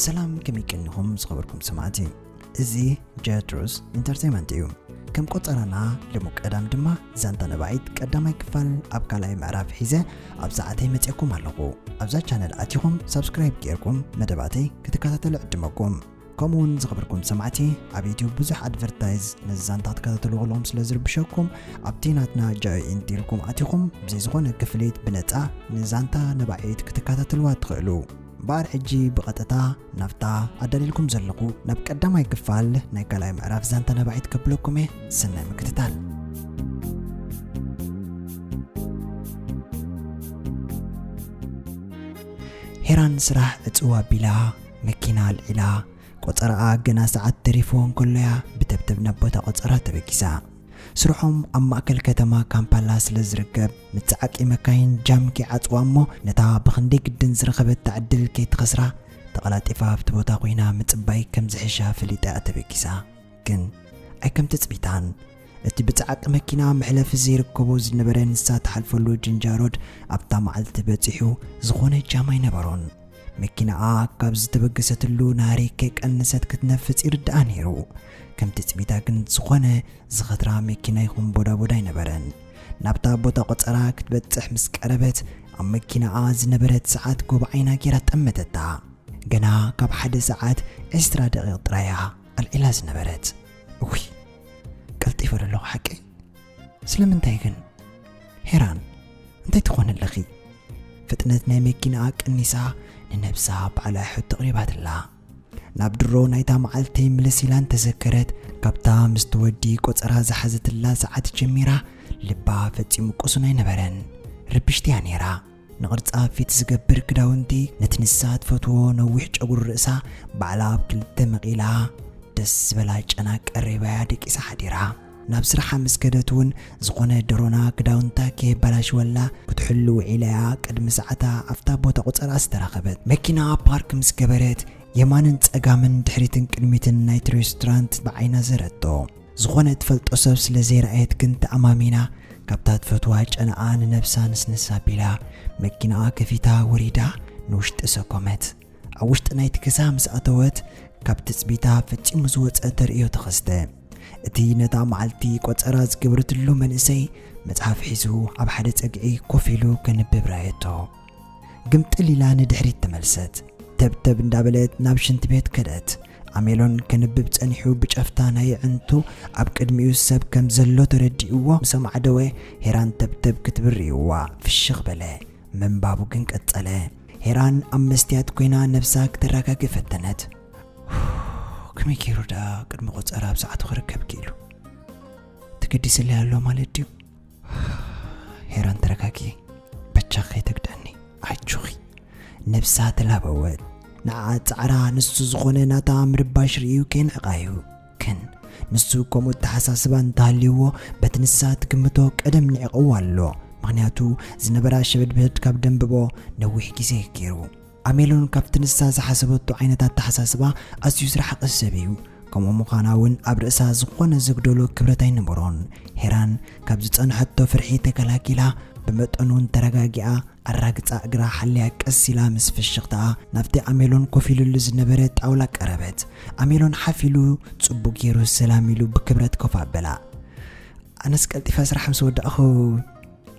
ሰላም፣ ከመይ ቀኒኹም ዝኸበርኩም ሰማዕቲ? እዚ ጀትሩስ ኢንተርቴይመንት እዩ። ከም ቆጸራና ልሙድ ቀዳም ድማ ዛንታ ነባዒት ቀዳማይ ክፋል ኣብ ካልኣይ ምዕራፍ ሒዘ ኣብ ሰዓተይ መጺኤኩም ኣለኹ። ኣብዛ ቻነል ኣቲኹም ሳብስክራይብ ጌርኩም መደባተይ ክትከታተሉ ዕድመኩም። ከምኡ እውን ዝኸበርኩም ሰማዕቲ፣ ኣብ ዩትዩብ ብዙሕ ኣድቨርታይዝ ነዚ ዛንታ ክትከታተሉ ከለኹም ስለ ዝርብሸኩም፣ ኣብቲ ናትና ጆይንት ኢልኩም ኣቲኹም ብዘይ ዝኾነ ክፍሊት ብነጻ ንዛንታ ነባዒት ክትከታተልዋ ትኽእሉ። እምበኣር ሕጂ ብቐጥታ ናብታ ኣዳልየልኩም ዘለኹ ናብ ቀዳማይ ክፋል ናይ ካልኣይ ምዕራፍ ዛንታ ነባዒት ከብለኩም እየ። ሰናይ ምክትታል። ሄራን ስራሕ ዕጽው ኣቢላ፣ መኪና ኣልዒላ፣ ቆጸራኣ ገና ሰዓት ተሪፍዎ እንከሎ'ያ ብተብተብ ናብ ቦታ ቆጸራ ተበጊሳ። ስርሖም ኣብ ማእከል ከተማ ካምፓላ ስለ ዝርከብ፣ ምስ ጸዓቂ መካይን ጃም ከይዓጽዋ እሞ፣ ነታ ብኽንደይ ግድን ዝረኸበታ ዕድል ከይትኸስራ፣ ተቐላጢፋ ኣብቲ ቦታ ኮይና ምጽባይ ከም ዝሕሻ ፈሊጣ እያ ተበጊሳ። ግን ኣይከም ትጽቢታን። እቲ ብጸዓቂ መኪና መሕለፊ ዘይርከቦ ዝነበረ ንሳ ትሓልፈሉ ጅንጃሮድ ኣብታ መዓልቲ በጺሑ ዝኾነ ጃም ኣይነበሮን። መኪናኣ ካብ ዝተበገሰትሉ ናህሪ ከይቀነሰት ክትነፍጽ ይርድኣ ነይሩ። ከም ትጽቢታ ግን ዝኾነ ዝኸትራ መኪና ይኹን ቦዳቦዳ ኣይነበረን። ናብታ ቦታ ቆጸራ ክትበጽሕ ምስ ቀረበት፣ ኣብ መኪናኣ ዝነበረት ሰዓት ጎብ ዓይና ጌራ ጠመተታ። ገና ካብ ሓደ ሰዓት ዕስራ ደቂቕ ጥራይ እያ ኣልዒላ ዝነበረት። እውይ፣ ቀልጢፈ ዶ ኣለኹ ሓቀይ? ስለምንታይ ግን? ሄራን፣ እንታይ ትኾኒ ኣለኺ? ፍጥነት ናይ መኪናኣ ቀኒሳ፣ ንነብሳ ባዕላ ሕቶ ኣቕሪባትላ። ናብ ድሮ ናይታ መዓልቲ ምልስ ኢላ እንተዘከረት፣ ካብታ ምስቲ ወዲ ቆጸራ ዝሓዘትላ ሰዓት ጀሚራ፣ ልባ ፈጺሙ ቅሱን ኣይነበረን። ርብሽቲ እያ ነይራ። ንቕርጻ ፊት ዝገብር ክዳውንቲ፣ ነቲ ንሳ ትፈትዎ ነዊሕ ጨጉሪ ርእሳ፣ ባዕላ ኣብ ክልተ መቒላ፣ ደስ ዝበላ ጨና ቀሪባያ ደቂሳ ሓዲራ። ናብ ስርሓ ምስ ከደት እውን ዝኾነ ደሮና ክዳውንታ ከየበላሽወላ ክትሕሉ ውዒላያ ቅድሚ ሰዓታ ኣብታ ቦታ ቆጸራ ዝተራኸበት። መኪና ፓርክ ምስ ገበረት የማንን ጸጋምን ድሕሪትን ቅድሚትን ናይቲ ሬስቶራንት ብዓይና ዘረቶ። ዝኾነ ትፈልጦ ሰብ ስለ ዘይረኣየት ግን ተኣማሚና ካብታ ትፈትዋ ጨናኣ ንነብሳ ንስንስ ኣቢላ መኪናኣ ከፊታ ወሪዳ ንውሽጢ ሰኮመት። ኣብ ውሽጢ ናይቲ ገዛ ምስ ኣተወት፣ ካብ ትጽቢታ ፈጺሙ ዝወጸ ተርእዮ ተኸስተ። እቲ ነታ መዓልቲ ቆጸራ ዝገበረትሉ መንእሰይ መጽሓፍ ሒዙ ኣብ ሓደ ጸግዒ ኮፍ ኢሉ ከንብብ ረኣየቶ። ግምጥል ኢላ ንድሕሪት ተመልሰት። ተብተብ እንዳበለት ናብ ሽንቲ ቤት ከደት። ኣሜሎን ከንብብ ጸኒሑ ብጨፍታ ናይ ኣዕንቱ ኣብ ቅድሚኡ ሰብ ከም ዘሎ ተረዲእዎ ምስ ኣማዕደወ፣ ሄራን ተብተብ ክትብል ርእይዋ ፍሽኽ በለ። ምንባቡ ግን ቀጸለ። ሄራን ኣብ መስትያት ኮይና ነብሳ ክተረጋግእ ፈተነት። ከመይ ገይሩ ደኣ ቅድሚ ቆጸራ ኣብ ሰዓቱ ክርከብ ክኢሉ? ተገዲስለይ ኣሎ ማለት ድዩ? ሄራን ተረጋጊ፣ በጃኺ ከይተግድኣኒ፣ ኣጆኺ። ነብሳ ተላበወት። ንዓ ጻዕራ ንሱ ዝኾነ ናታ ምርባሽ ርእዩ ከይንዕቓ እዩ። ግን ንሱ ከምኡ ኣተሓሳስባ እንተሃልይዎ፣ በቲ ንሳ ትግምቶ ቀደም ንዒቕዎ ኣሎ። ምኽንያቱ ዝነበራ ሸበድበድ ካብ ደንብቦ ነዊሕ ግዜ ገይሩ። ኣሜሎን ካብቲ ንሳ ዝሓሰበቶ ዓይነት ኣተሓሳስባ ኣዝዩ ዝረሓቐ ሰብ እዩ። ከምኡ ምዃና እውን ኣብ ርእሳ ዝኾነ ዘግደሎ ክብረት ኣይነበሮን። ሄራን ካብ ዝጸንሐቶ ፍርሒ ተገላጊላ፣ ብመጠኑ እውን ተረጋጊኣ፣ ኣራግጻ እግራ ሓልያ ቀስ ኢላ ምስ ፍሽኽታኣ ናብቲ ኣሜሎን ኮፍ ኢሉሉ ዝነበረ ጣውላ ቀረበት። ኣሜሎን ሓፍ ኢሉ ጽቡቕ ገይሩ ሰላም ኢሉ ብክብረት ኮፍ ኣበላ። ኣነስ ቀልጢፈ ስራሕ ምስ ወዳእኹ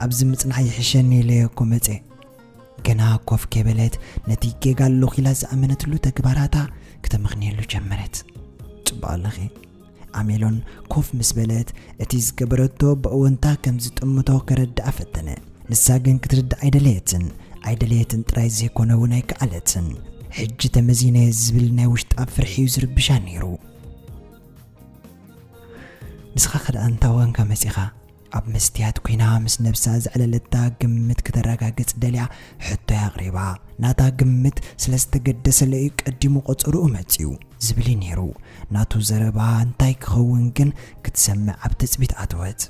ኣብዚ ምጽናሕ ይሕሸኒ ኢለ እኮ መጼ። ገና ኮፍ ከይበለት ነቲ ጌጋ ኣለኹ ኢላ ዝኣመነትሉ ተግባራታ ክተመኽንየሉ ጀመረት። ጽቡቕ ኣለኺ። ኣሜሎን ኮፍ ምስ በለት እቲ ዝገበረቶ ብእወንታ ከም ዝጥምቶ ከረድኣ ፈተነ። ንሳ ግን ክትርዳእ ኣይደለየትን። ኣይደለየትን ጥራይ ዘይኮነ እውን ኣይከኣለትን። ሕጂ ተመዚነ ዝብል ናይ ውሽጣ ፍርሒ እዩ ዝርብሻ ነይሩ። ንስኻ ከ ደኣ እንታይ ወገንካ መጺኻ? ኣብ መስትያት ኮይና ምስ ነብሳ ዘዕለለታ ግምት ክተረጋግጽ ደልያ ሕቶ'ያ ኣቕሪባ። ናታ ግምት ስለ ዝተገደሰለ እዩ ቀዲሙ ቆጸርኡ መጺኡ ዝብል እዩ ነይሩ። ናቱ ዘረባ እንታይ ክኸውን ግን ክትሰምዕ ኣብ ትጽቢት ኣተወት።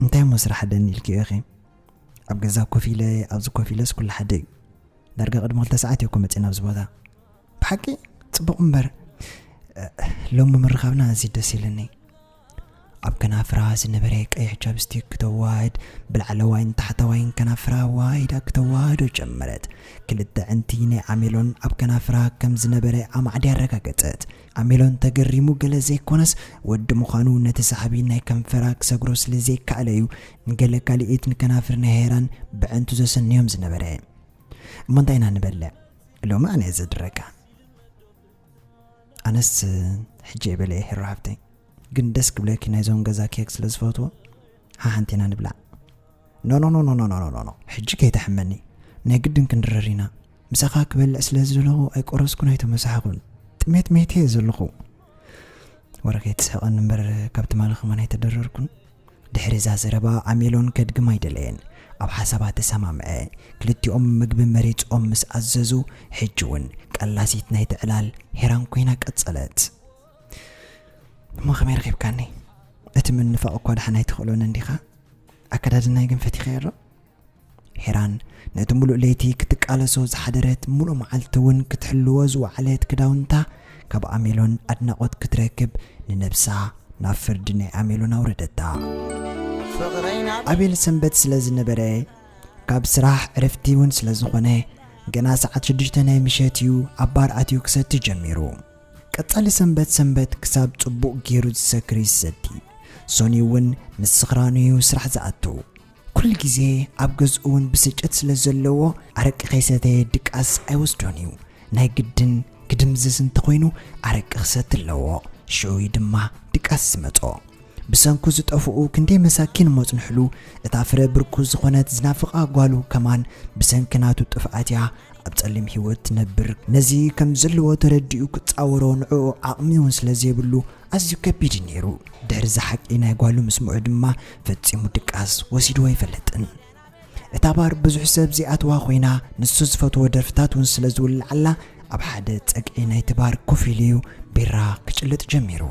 እንታይ እሞ ስራሕ ደን ኢልኪ ኢኺ? ኣብ ገዛ ኮፍ ኢለ ኣብዚ ኮፍ ኢለስ ኩሉ ሓደ እዩ። ዳርጋ ቅድሚ ክልተ ሰዓት እየ እኮ መጺእ ናብዚ ቦታ። ብሓቂ ጽቡቕ እምበር፣ እ፣ ሎሚ ምርኻብና ኣዝዩ ደስ ኢሉኒ። ኣብ ከናፍራ ዝነበረ ቀይሕ ቻፕስቲክ ክተዋህድ፣ ብላዕለዋይን ታሕተዋይን ከናፍራ ዋሂዳ ክተዋህዶ ጀመረት። ክልተ ዕንቲ ናይ ኣሜሎን ኣብ ከናፍራ ከም ዝነበረ ኣማዕድያ ኣረጋገጸት። ኣሜሎን ተገሪሙ ገለ ዘይኮነስ፣ ወዲ ምዃኑ ነቲ ሳዕቢ ናይ ከንፈራ ክሰግሮ ስለ ዘይከኣለ እዩ፣ ንገለ ካልኢት ንከናፍር ናይ ሄራን ብዕንቱ ዘሰንዮም ዝነበረ። እሞ እንታይ ኢና ንበልዕ? ሎሚ ኣነ እየ ዘድረካ። ኣነስ ሕጂ እየ በለ፣ ሄሮ ሓፍተይ። ግን ደስ ክብለኪ፣ ናይዞም ገዛ ኬክ ስለ ዝፈትዎ፣ ሓሓንቲ ኢና ንብላዕ። ኖ፣ ኖ፣ ኖ፣ ኖ፣ ኖ፣ ኖ፣ ኖ፣ ኖ። ሕጂ ከይተሕመኒ። ናይ ግድን ክንድረር ኢና። ምሳኻ ክበልዕ ስለ ዝደለኹ ኣይቆረስኩን ኣይተመሳሕኹን። ጥሜት መይተ እየ ዘለኹ። ወረ ከይትስሕቐኒ እምበር፣ ካብ ትማሊ ከማን ኣይተደረርኩን። ድሕሪ እዛ ዘረባ ኣሜሎን ከድግም ኣይደለየን። ኣብ ሓሳባ ተሰማምዐ። ክልቲኦም ምግቢ መሪጾም ምስ ኣዘዙ፣ ሕጂ እውን ቀላሲት ናይቲ ዕላል ሄራን ኮይና ቀጸለት። እሞ ከመይ ረኺብካኒ? እቲ ምንፋቕ እኳ ደሓን ኣይትኽእሎን እንዲኻ? ኣከዳድናይ ግን ፈቲኸዮ ዶ? ሄራን ነቲ ሙሉእ ለይቲ ክትቃለሶ ዝሓደረት፣ ሙሉእ መዓልቲ እውን ክትሕልዎ ዝወዓለት ክዳውንታ ካብ ኣሜሎን ኣድናቖት ክትረክብ ንነብሳ ናብ ፍርዲ ናይ ኣሜሎን ኣውረደታ። ኣቤል ሰንበት ስለ ዝነበረ ካብ ስራሕ ዕረፍቲ እውን ስለ ዝኾነ ገና ሰዓት ሽዱሽተ ናይ ምሸት እዩ ኣብ ባር ኣትዩ ክሰቲ ጀሚሩ። ቀጻሊ ሰንበት ሰንበት ክሳብ ጽቡቕ ገይሩ ዝሰክር ይሰቲ። ሶኒ እውን ምስ ስኽራኑ እዩ ስራሕ ዝኣቱ። ኩሉ ግዜ ኣብ ገዝኡ እውን ብስጭት ስለ ዘለዎ ኣረቂ ከይሰተየ ድቃስ ኣይወስዶን እዩ። ናይ ግድን ክድምዝዝ እንተኾይኑ ኣረቂ ክሰቲ ኣለዎ። ሽዑ እዩ ድማ ድቃስ ዝመጾ። ብሰንኩ ዝጠፍኡ ክንደይ መሳኪን እሞ ጽንሕሉ። እታ ፍረ ብርኩ ዝኾነት ዝናፍቓ ጓሉ ከማን ብሰንኪ ናቱ ጥፍኣት እያ ኣብ ጸሊም ህይወት ትነብር። ነዚ ከም ዘለዎ ተረዲኡ ክጻወሮ ንዕኡ ዓቕሚ እውን ስለ ዘይብሉ ኣዝዩ ከቢድ እዩ ነይሩ። ድሕሪ እዚ ሓቂ ናይ ጓሉ ምስምዑ ድማ ፈጺሙ ድቃስ ወሲድዎ ኣይፈልጥን። እታ ባር ብዙሕ ሰብ ዘይኣትዋ ኮይና፣ ንሱ ዝፈትዎ ደርፍታት እውን ስለ ዝውልዓላ፣ ኣብ ሓደ ጸግዒ ናይቲ ባር ኮፍ ኢሉ እዩ ቢራ ክጭልጥ ጀሚሩ።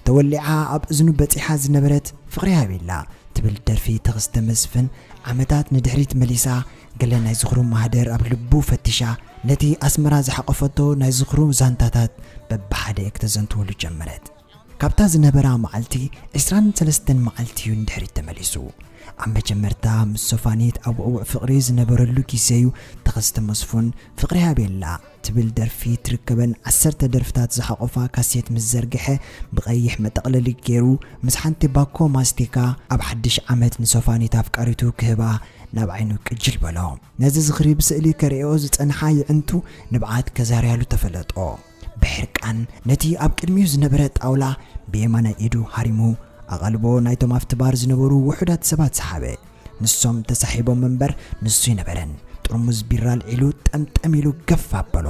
ተወሊዓ ኣብ እዝኑ በጺሓ ዝነበረት ፍቕሪ ሃቤላ ትብል ደርፊ ተኸስተ መስፍን ዓመታት ንድሕሪት መሊሳ፣ ገለ ናይ ዝኽሩ ማህደር ኣብ ልቡ ፈቲሻ፣ ነቲ ኣስመራ ዝሓቖፈቶ ናይ ዝኽሩ ዛንታታት በብሓደ ክተዘንትወሉ ጀመረት። ካብታ ዝነበራ መዓልቲ ዕስራን ሰለስተን መዓልቲ እዩ ንድሕሪት ተመሊሱ። ኣብ መጀመርታ ምስ ሶፋኒት ኣብ ውዕዉዕ ፍቕሪ ዝነበረሉ ግዜ እዩ ተኸስተ መስፉን ፍቕሪ ሃቤላ ትብል ደርፊ ትርከበን ዓሰርተ ደርፍታት ዝሓቖፋ ካሴት ምስ ዘርግሐ፣ ብቐይሕ መጠቕለሊ ገይሩ ምስ ሓንቲ ባኮ ማስቲካ ኣብ ሓድሽ ዓመት ንሶፋኒት ኣፍቃሪቱ ክህባ ናብ ዓይኑ ቅጅል በሎ። ነዚ ዝኽሪ ብስእሊ ከርእዮ ዝጸንሓ የዕንቱ ንብዓት ከዛርያሉ ተፈለጦ። ብሕርቃን ነቲ ኣብ ቅድሚኡ ዝነበረ ጣውላ ብየማናይ ኢዱ ሃሪሙ፣ ኣቓልቦ ናይቶም ኣብቲ ባር ዝነበሩ ውሑዳት ሰባት ሰሓበ። ንሶም ተሳሒቦም እምበር ንሱ ኣይነበረን። ጥርሙዝ ቢራ ኣልዒሉ ጠምጠም ኢሉ ገፍ ኣበሎ።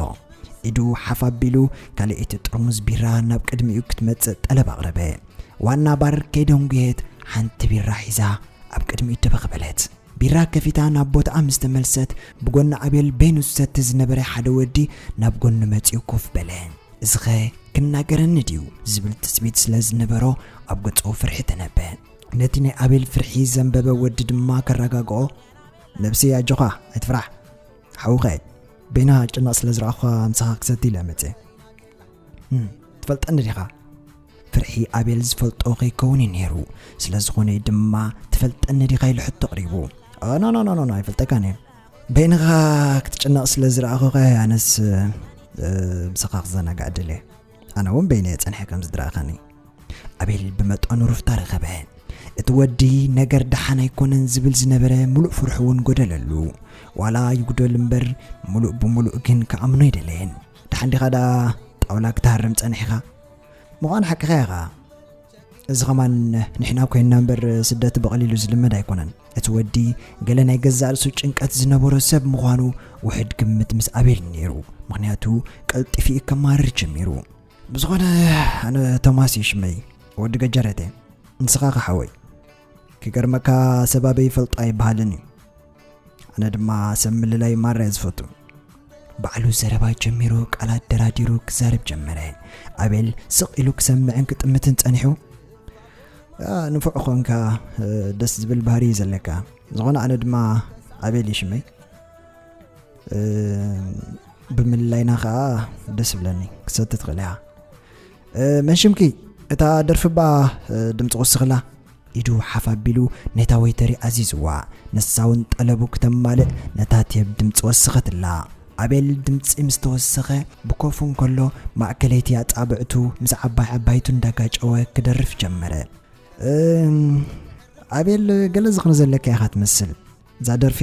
ኢዱ ሓፍ ኣቢሉ ካልኣይቲ ጥርሙዝ ቢራ ናብ ቅድሚኡ ክትመጽእ ጠለብ ኣቕረበ። ዋና ባር ከይደንጉየት ሓንቲ ቢራ ሒዛ ኣብ ቅድሚኡ ድብኽ በለት። ቢራ ከፊታ ናብ ቦታኣ ምስ ተመልሰት፣ ብጎኒ ኣቤል በይኑ ዝሰቲ ዝነበረ ሓደ ወዲ ናብ ጎኑ መጺኡ ኮፍ በለ። "እዚኸ ክናገረኒ ድዩ?" ዝብል ትጽቢት ስለ ዝነበሮ ኣብ ገጹ ፍርሒ ተነበ። ነቲ ናይ ኣቤል ፍርሒ ዘንበበ ወዲ ድማ ከረጋግኦ፣ "ነብሲ ኣጆኻ፣ ኣይትፍራሕ፣ ሓውኸ፣ በይና ጭነቕ ስለ ዝረኣኹኻ ምሳኻ ክሰቲ ኢለ መጽየ። እም፣ ትፈልጠኒ ዲኻ?" ፍርሒ ኣቤል ዝፈልጦ ከይከውን እዩ ነይሩ። ስለ ዝኾነ ድማ "ትፈልጠኒ ዲኻ?" ኢሉ ሕቶ ኣቕሪቡ። "ኖ፣ ኖ፣ ኖ፣ ኖ፣ ኖ፣ ኣይፈልጠካን እየ። በይንኻ ክትጭነቕ ስለ ዝረኣኹኸ ኣነስ፣ እ፣ ምሳኻ ክዘናጋዕ ደልየ። ኣነ እውን በይነ እየ ጸኒሐ ከም ዝድረኣኻኒ።" ኣቤል ብመጠኑ ሩፍታ ረኸበ። እቲ ወዲ ነገር ደሓን ኣይኮነን ዝብል ዝነበረ ምሉእ ፍርሑ እውን ጎደለሉ። ዋላ ይጉደል እምበር ምሉእ ብምሉእ ግን ክኣምኖ ኣይደለየን። "ደሓን ዲኻ ደኣ ጣውላ ክትሃርም ጸኒሕኻ?" "ምዃኑ ሓቅኻ ኢኻ። እዚ ኸማን ንሕና ኮይንና እምበር ስደት ብቐሊሉ ዝልመድ ኣይኮነን። እቲ ወዲ ገለ ናይ ገዛእ ርእሱ ጭንቀት ዝነበሮ ሰብ ምዃኑ ውሑድ ግምት ምስ ኣቤል ነይሩ። ምኽንያቱ ቀልጢፉ እዩ ከማርር ጀሚሩ። ብዝኾነ ኣነ ቶማስ እዩ ሽመይ፣ ወዲ ገጀረት እየ። ንስኻ ኸ ሓወይ?" "ክገርመካ ሰብ ኣበይ ይፈልጦ ኣይበሃልን እዩ። ኣነ ድማ ሰብ ምልላይ ማራ እየ ዝፈቱ።" ባዕሉ ዘረባ ጀሚሩ ቃላት ደራዲሩ ክዛረብ ጀመረ። ኣቤል ስቕ ኢሉ ክሰምዕን ክጥምትን ጸኒሑ፣ "ኣ፣ ንፉዕ ኾንካ፣ እ፣ ደስ ዝብል ባህሪ እዩ ዘለካ። ዝኾነ ኣነ ድማ ኣቤል እዩ ሽመይ። እ፣ ብምልላይና ኸኣ ደስ ይብለኒ። ክሰቲ ትኽእል ኢኻ። እ፣ መን ሽምኪ?" እታ ደርፊ እባ ድምፂ ወስኽላ። ኢዱ ሓፍ ኣቢሉ ነታ ወይተሪ ኣዚዝዋ። ንሳ እውን ጠለቡ ክተማልእ ነታ ቴብ ድምፂ ወስኸትላ። ኣቤል ድምፂ ምስ ተወሰኸ ብኮፉ እንከሎ ማእከለይቲ ኣፃብዕቱ ምስ ዓባይ ዓባይቱ እንዳጋጨወ ክደርፍ ጀመረ። ኣቤል፣ ገለ ዝኽሪ ዘለካ ኢኻ ትመስል። እዛ ደርፊ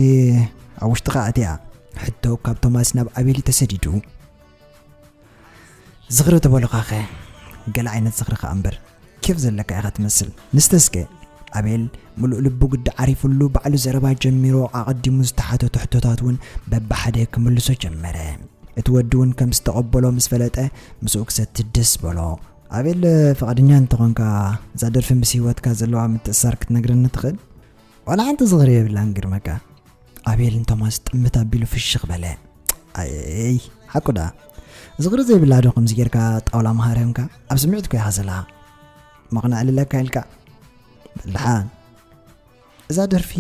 ኣብ ውሽጥኻ ኣትያ። ሕቶ ካብ ቶማስ ናብ ኣቤል ተሰዲዱ። ዝኽሪ ተበሉኻኸ? ገለ ዓይነት ዝኽሪ ከኣ እምበር። ኬፍ ዘለካ ኢኻ ትመስል። ንስተስከ? ኣቤል ምሉእ ልቡ ግዲ ዓሪፉሉ ባዕሉ ዘረባ ጀሚሩ። ኣቐዲሙ ዝተሓተቱ ሕቶታት እውን በብሓደ ክምልሶ ጀመረ። እቲ ወዲ እውን ከም ዝተቐበሎ ምስ ፈለጠ ምስኡ ክሰቲ ደስ በሎ። ኣቤል፣ ፍቓደኛ እንተኾንካ እዛ ደርፊ ምስ ህይወትካ ዘለዋ ምትእሳር ክትነግረኒ ትኽእል? ዋላ ሓንቲ ዝኽሪ የብላን ግርመካ። ኣቤል ንቶማስ ጥምት ኣቢሉ ፍሽኽ በለ። ኣይ፣ ሓቁ ደኣ። ዝኽሪ ዘይብላ ዶ ከምዚ ጌርካ ጣውላ መሃረምካ? ኣብ ስምዒት እኮ ኢኻ ዘለኻ። መቕንዕ ልለካ ኢልካ። በልሓን። እዛ ደርፊ፣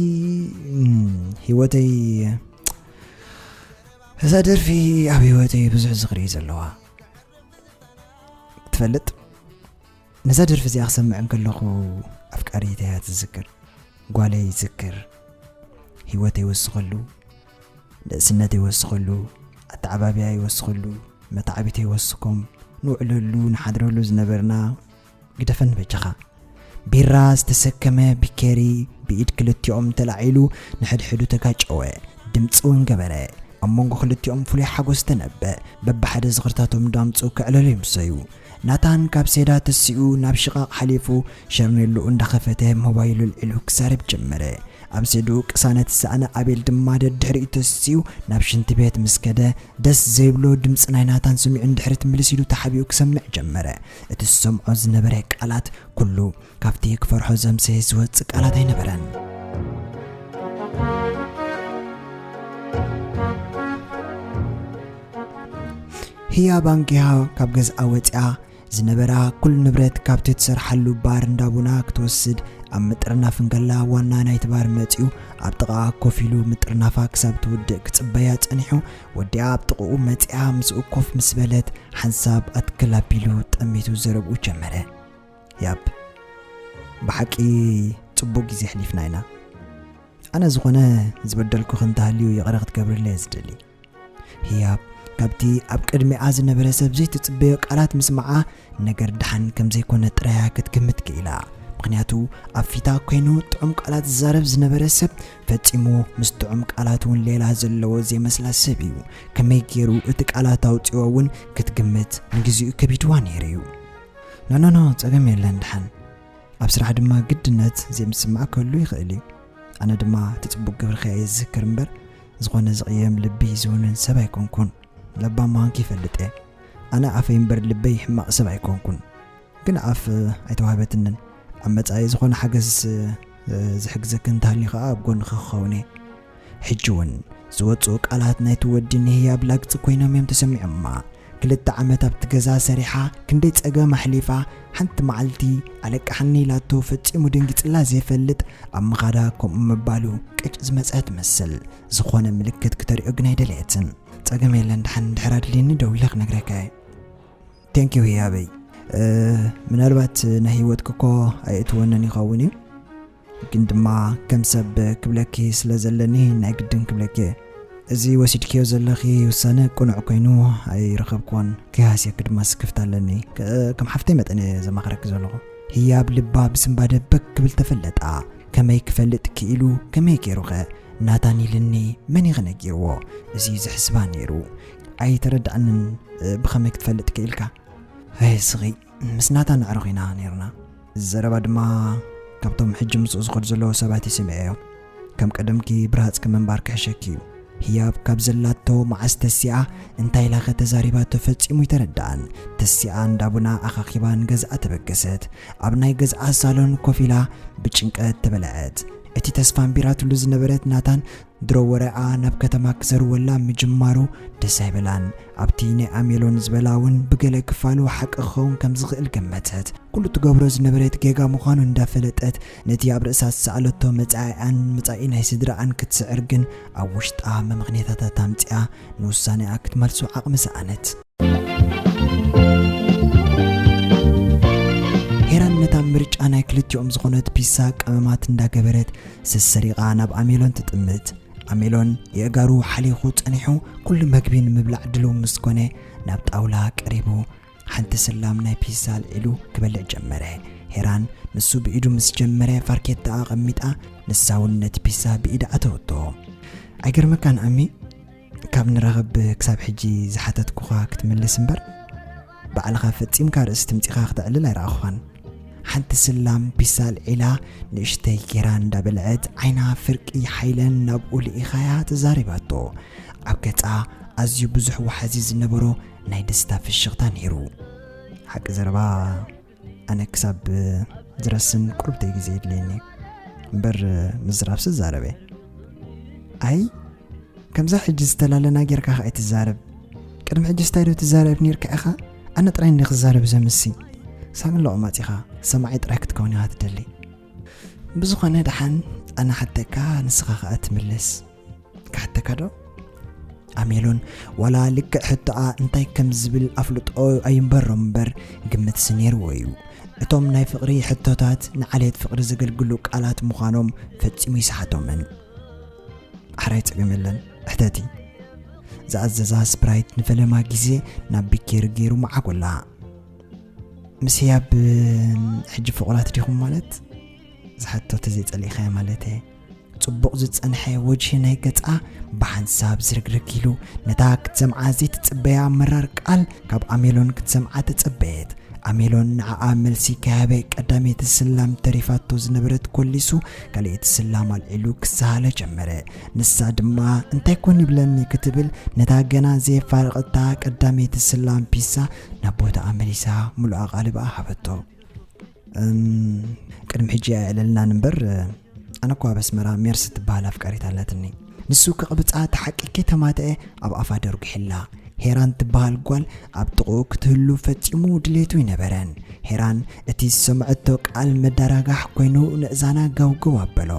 እም፣ ህይወተይ፣ እዛ ደርፊ ኣብ ህይወተይ ብዙሕ ዝኽሪ እዩ ዘለዋ። ትፈልጥ? ነዛ ደርፊ እዚኣ ክሰምዕ እንከለኹ ኣፍቃሪተይ እያ ትዝክር። ጓለይ ይዝክር። ህይወተይ ወስኸሉ፣ ንእስነተይ ወስኸሉ፣ ኣተዓባብያ ይወስኸሉ፣ መታዕቢተይ ወስኮም፣ ንውዕለሉ፣ ንሓድረሉ ዝነበርና ግደፈን በጃኻ። ቢራ ዝተሰከመ ቢኬሪ ብኢድ ክልቲኦም ተላዒሉ ንሕድሕዱ ተጋጨወ። ድምፂ እውን ገበረ። ኣብ መንጎ ክልቲኦም ፍሉይ ሓጎስ ተነበ። በብሓደ ዝኽርታቶም እንዳምፅኡ ከዕለሉ ይምሰዩ። ናታን ካብ ሴዳ ተሲኡ ናብ ሽቓቕ ሓሊፉ ሸርኔሉ እንዳኸፈተ ሞባይሉ ኣልዒሉ ክዛረብ ጀመረ። ኣብ ሴድኡ ቅሳነት ዝሰኣነ ኣቤል ድማ ደድሕሪኡ ተሲኡ ናብ ሽንቲ ቤት ምስ ከደ ደስ ዘይብሎ ድምፂ ናይ ናታን ስሚዑ እንድሕሪ ትምልስ ኢሉ ተሓቢኡ ክሰምዕ ጀመረ። እቲ ዝሰምዖ ዝነበረ ቃላት ኩሉ ካብቲ ክፈርሖ ዘምሰየ ዝወፅእ ቃላት ኣይነበረን። ህያ ባንኪሃ ካብ ገዝኣ ወፂኣ ዝነበራ ኩሉ ንብረት ካብቲ ትሰርሓሉ ባር እንዳ ቡና ክትወስድ ኣብ ምጥርናፍ እንከላ ዋና ናይቲ ባር መፂኡ ኣብ ጥቓኣ ኮፍ ኢሉ ምጥርናፋ ክሳብ ትውድእ ክፅበያ ፀኒሑ። ወዲኣ ኣብ ጥቕኡ መፂኣ ምስኡ ኮፍ ምስ በለት ሓንሳብ ኣትክል ኣቢሉ ጠሚቱ ዘረብኡ ጀመረ። ያብ፣ ብሓቂ ፅቡቕ ግዜ ኣሕሊፍና ኢና። ኣነ ዝኾነ ዝበደልኩኺ እንተሃልዩ ይቕረ ክትገብርለይ እየ ዝደሊ። ህያብ ካብቲ ኣብ ቅድሚኣ ዝነበረ ሰብ ዘይትጽበዮ ቃላት ምስማዓ ነገር ደሓን ከም ዘይኮነ ጥራያ ክትግምት ክኢላ። ምኽንያቱ ኣብ ፊታ ኮይኑ ጥዑም ቃላት ዝዛረብ ዝነበረ ሰብ ፈጺሙ ምስ ጥዑም ቃላት እውን ሌላ ዘለዎ ዘይመስላ ሰብ እዩ። ከመይ ገይሩ እቲ ቃላት ኣውጺኦ እውን ክትግምት ንግዚኡ ከቢድዋ ነይሩ እዩ። ኖኖኖ፣ ጸገም የለን ደሓን። ኣብ ስራሕ ድማ ግድነት ዘይምስማዕ ክህሉ ይኽእል እዩ። ኣነ ድማ እቲ ጽቡቕ ግብርኺ እየ ዝዝክር እምበር ዝኾነ ዝቕየም ልቢ ዝውንን ሰብ ኣይኮንኩን። ለባም ምዃንኪ ይፈልጥ እየ። ኣነ ኣፈይ እምበር ልበይ ሕማቕ ሰብ ኣይኮንኩን። ግን ኣፍ ኣይተዋህበትንን። ኣብ መጻኢ ዝኾነ ሓገዝ ዝሕግዘኪ እንተሃልዩ ኸኣ ኣብ ጎንኺ ክኸውን እየ። ሕጂ እውን ዝወጽኡ ቃላት ናይቲ ወዲ ንህያብ ላግጺ ኮይኖም እዮም ተሰሚዖማ። ክልተ ዓመት ኣብቲ ገዛ ሰሪሓ ክንደይ ጸገም ኣሕሊፋ፣ ሓንቲ መዓልቲ ኣለቅሓኒ ኢላቶ ፈጺሙ ደንጊጽላ ዘይፈልጥ ኣብ ምኻዳ ከምኡ ምባሉ ቅጭ ዝመጸ ትመስል። ዝኾነ ምልክት ክተሪኦ ግን ኣይደለየትን። ጸገም የለን፣ ደሓን እንድሕር ኣድልየኒ ደዊለ ክነግረካ እየ። ቴንኪው ህያበይ። እ፣ ምናልባት ናይ ህይወትኪ እኮ ኣየእትወንን ይኸውን እዩ፣ ግን ድማ ከም ሰብ ክብለኪ ስለ ዘለኒ ናይ ግድን ክብለኪ እየ። እዚ ወሲድክዮ ዘለኺ ውሳነ ቅኑዕ ኮይኑ ኣይረኸብክዎን፣ ከይሃስየኪ ድማ ስክፍታ ኣለኒ። ከ-፣ ከም ሓፍተይ መጠን እየ ዘማኽረኪ ዘለኹ። ህያብ ልባ ብስንባደ በክ ክብል ተፈለጣ። ከመይ ክፈልጥ ክኢሉ? ከመይ ገይሩኸ? ናታን ኢልኒ፣ መን እዩ ነጊርዎ? እዚ እዩ ዘሕስባ ነይሩ። ኣይተረድኣንን፣ እ፣ ብኸመይ ክትፈልጥ ክኢልካ? ኣይ ስኺ፣ ምስ ናታን ኣዕሩኽ ኢና ነይርና። እዚ ዘረባ ድማ ካብቶም ሕጂ ምስኡ ዝኸዱ ዘለዉ ሰባት እዩ ሰሚዐዮ። ከም ቀደምኪ ብርሃጽኪ ምንባር ክሕሸኪ እዩ። ህያብ ካብ ዘላቶ መዓስ ተሲኣ እንታይ ኢላኸ ተዛሪባቶ ፈጺሙ ኣይተረድኣን። ተሲኣ እንዳ ቡና ኣኻኺባ ንገዝኣ ተበገሰት። ኣብ ናይ ገዝኣ ሳሎን ኮፍ ኢላ ብጭንቀት ተበልዐት። እቲ ተስፋ ኣንቢራትሉ ዝነበረት ናታን ድሮ ወረኣ ናብ ከተማ ክዘርወላ ምጅማሩ ደስ ኣይበላን። ኣብቲ ናይ ኣሜሎን ዝበላ እውን ብገለ ክፋሉ ሓቂ ክኸውን ከም ዝኽእል ገመተት። ኩሉ ትገብሮ ዝነበረት ጌጋ ምዃኑ እንዳፈለጠት ነቲ ኣብ ርእሳ ዝሰኣለቶ መጻኢኣን መጻኢ ናይ ስድራኣን ክትስዕር ግን ኣብ ውሽጣ መምኽንያታት ኣምጺኣ ንውሳኔኣ ክትመልሶ ዓቕሚ ሰኣነት። ናይ ክልቲኦም ዝኾነት ፒሳ ቀመማት እንዳገበረት ሰሰሪቓ ናብ ኣሜሎን ትጥምት። ኣሜሎን የእጋሩ ሓሊኹ ጸኒሑ ኩሉ መግቢ ንምብላዕ ድልው ምስ ኮነ ናብ ጣውላ ቀሪቡ ሓንቲ ስላም ናይ ፒሳ ኣልዒሉ ክበልዕ ጀመረ። ሄራን ንሱ ብኢዱ ምስ ጀመረ ፋርኬታ ኣቐሚጣ ንሳ እውን ነቲ ፒሳ ብኢዳ ኣተወቶ። ኣይገርመካን ኣሚ? ካብ ንራኸብ ክሳብ ሕጂ ዝሓተትኩኻ ክትምልስ እምበር ባዕልኻ ፈጺምካ ርእሲ ትምጺኻ ክተዕልል ኣይረኣኹኻን። ሓንቲ ስላም ፒሳ ኣልዒላ ንእሽተይ ጌራ እንዳበልዐት ዓይና ፍርቂ ሓይለን ናብኡ ልኢኻያ ተዛሪባቶ። ኣብ ገጻ ኣዝዩ ብዙሕ ወሓዚ ዝነበሮ ናይ ደስታ ፍሽኽታ ነይሩ። ሓቂ ዘረባ ኣነ ክሳብ ዝረስን ቁርብተይ ግዜ የድልየኒ እምበር ምዝራብስ ዛረበ። ኣይ ከምዛ ሕጂ ዝተላለና ጌርካ ከኣ ኣይትዛረብ። ቅድሚ ሕጂ ስታይ ዶ ትዛረብ ነርካ ኢኻ? ኣነ ጥራይ እንዲ ክዛረብ ዘምሲ ሳሚ ኣለቑ ማጺኻ ሰማዒ ጥራይ ክትከውን ኢኻ ትደሊ። ብዝኾነ ደሓን ኣነ ሓተካ ንስኻ ከኣ ትምልስ። ክሓተካ ዶ? ኣሜሎን ዋላ ልክዕ ሕቶኣ እንታይ ከም ዝብል ኣፍልጦ ኣይንበሮም እምበር ግምትሲ ነይርዎ እዩ። እቶም ናይ ፍቕሪ ሕቶታት ንዓሌት ፍቕሪ ዘገልግሉ ቃላት ምዃኖም ፈጺሙ ይስሓቶምን። ኣሕራይ ጸገም የለን፣ ሕተቲ። ዝኣዘዛ ስፕራይት ንፈለማ ግዜ ናብ ቢኬሪ ገይሩ መዓጎላ። ምስ ህያብ ሕጂ ፍቑራት ዲኹም ማለት? ዝሓቶ ተዘይጸሊእኻዮ ማለት እየ። ጽቡቕ ዝጸንሐ ወጅሂ ናይ ገጻ ብሓንሳብ ዝርግርግ ኢሉ ነታ ክትሰምዓ ዘይትጽበያ መራር ቃል ካብ ኣሜሎን ክትሰምዓ ተጸበየት። ኣሜሎን ንዓኣ መልሲ ከይሃበ ቀዳመይቲ ስላም ተሪፋቶ ዝነበረት ኮሊሱ ካልኣይቲ ስላም ኣልዒሉ ክሰሃለ ጀመረ። ንሳ ድማ እንታይ ኮን ይብለኒ ክትብል ነታ ገና ዘየፋረቐታ ቀዳመይቲ ስላም ፒሳ ናብ ቦታኣ መሊሳ ምሉእ ኣቓልብኣ ሃበቶ። እም፣ ቅድሚ ሕጂ ኣየዕለልናን እምበር ኣነ እኳ ኣብ ኣስመራ ሜርሲ ትበሃል ኣፍቃሪት ኣላትኒ። ንሱ ክቕብጻ እቲ ሓቂ ከይተማትአ ኣብ ኣፋ ደርጒሕላ። ሄራን ትበሃል ጓል ኣብ ጥቕኡ ክትህሉ ፈጺሙ ድሌቱ ኣይነበረን። ሄራን እቲ ዝሰምዐቶ ቃል መዳራጋሕ ኮይኑ ንእዛና ገውገው ኣበሎ።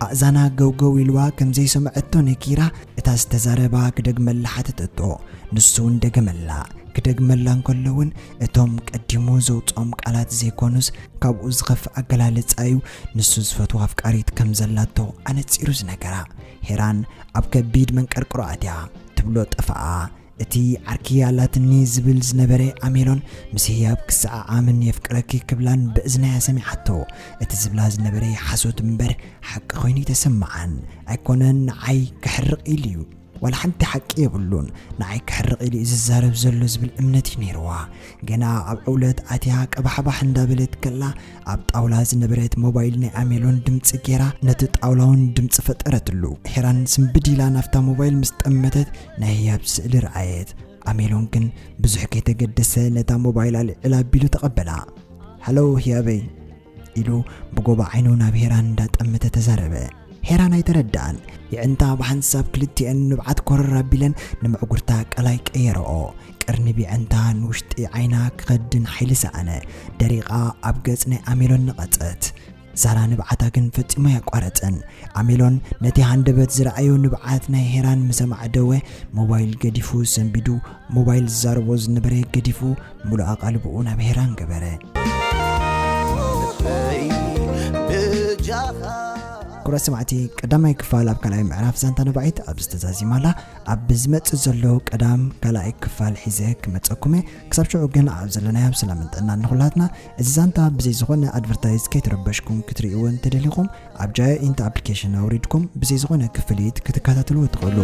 ኣእዛና ገውገው ኢልዋ ከም ዘይሰምዐቶ ነጊራ እታ ዝተዛረባ ክደግመላ ሓተተቶ። ንሱ እውን ደገመላ። ክደግመላ እንከሎ እውን እቶም ቀዲሙ ዘውጽኦም ቃላት ዘይኮኑስ ካብኡ ዝኸፍእ ኣገላልጻ እዩ። ንሱ ዝፈትዋ ኣፍቃሪት ከም ዘላቶ ኣነጺሩ ዝነገራ። ሄራን ኣብ ከቢድ መንቀርቅሮ ኣትያ። ትብሎ ጠፍኣ። እቲ ዓርኪ ኣላትኒ ዝብል ዝነበረ ኣሜሎን ምስ ህያብ ክሰዓዓምን የፍቅረኪ ክብላን ብእዝናያ ሰሚዓቶ። እቲ ዝብላ ዝነበረ ሓሶት እምበር ሓቂ ኮይኑ ኣይተሰምዓን። ኣይኮነን ንዓይ ከሕርቕ ኢሉ እዩ። ዋላ ሓንቲ ሓቂ የብሉን። ንዓይ ከሕርቕ ኢሉ እዩ ዝዛረብ ዘሎ ዝብል እምነት እዩ ነይርዋ። ገና ኣብ ዕውለት ኣትያ ቀባሕባሕ እንዳበለት ከላ ኣብ ጣውላ ዝነበረት ሞባይል ናይ ኣሜሎን ድምጺ ጌራ ነቲ ጣውላ እውን ድምጺ ፈጠረትሉ። ሄራን ስንብድ ኢላ ናብታ ሞባይል ምስ ጠመተት ናይ ህያብ ስእሊ ረኣየት። ኣሜሎን ግን ብዙሕ ከይተገደሰ ነታ ሞባይል ኣልዒላ ኣቢሉ ተቐበላ። ሃሎ ህያበይ ኢሉ ብጎባ ዓይኑ ናብ ሄራን እንዳጠመተ ተዛረበ። ሄራን ኣይተረድኣን። የዕንታ ብሓንሳብ ክልቲኤን ንብዓት ኮረር ኣቢለን ንምዕጉርታ ቀላይ ቀየረኦ። ቀርኒ ብየዕንታ ንውሽጢ ዓይና ክኸድን ሓይሊ ሰኣነ። ደሪቓ ኣብ ገጽ ናይ ኣሜሎን ነቐጸት። ዛራ ንብዓታ ግን ፈጺሙ ኣያቋረጸን። ኣሜሎን ነቲ ሃንደበት ዝረኣዮ ንብዓት ናይ ሄራን ምስ ኣማዕደወ ሞባይል ገዲፉ ሰንቢዱ ሞባይል ዝዛረቦ ዝነበረ ገዲፉ ምሉእ ኣቓልብኡ ናብ ሄራን ገበረ። ክቡራት ሰማዕቲ፣ ቀዳማይ ክፋል ኣብ ካልኣይ ምዕራፍ ዛንታ ነባዒት ኣብዚ ተዛዚማ ኣላ። ኣብ ዝመጽእ ዘሎ ቀዳም ካልኣይ ክፋል ሒዘ ክመጸኩም እየ። ክሳብ ሽዑ ግን ኣብ ዘለናዮ ኣብ ሰላምን ጥዕናን ንኹላትና። እዚ ዛንታ ብዘይ ዝኾነ ኣድቨርታይዝ ከይተረበሽኩም ክትርእይዎ እንተደሊኹም ኣብ ጃዮ ኢንት ኣፕሊኬሽን ኣውሪድኩም ብዘይ ዝኾነ ክፍሊት ክትከታተልዎ ትኽእሉ።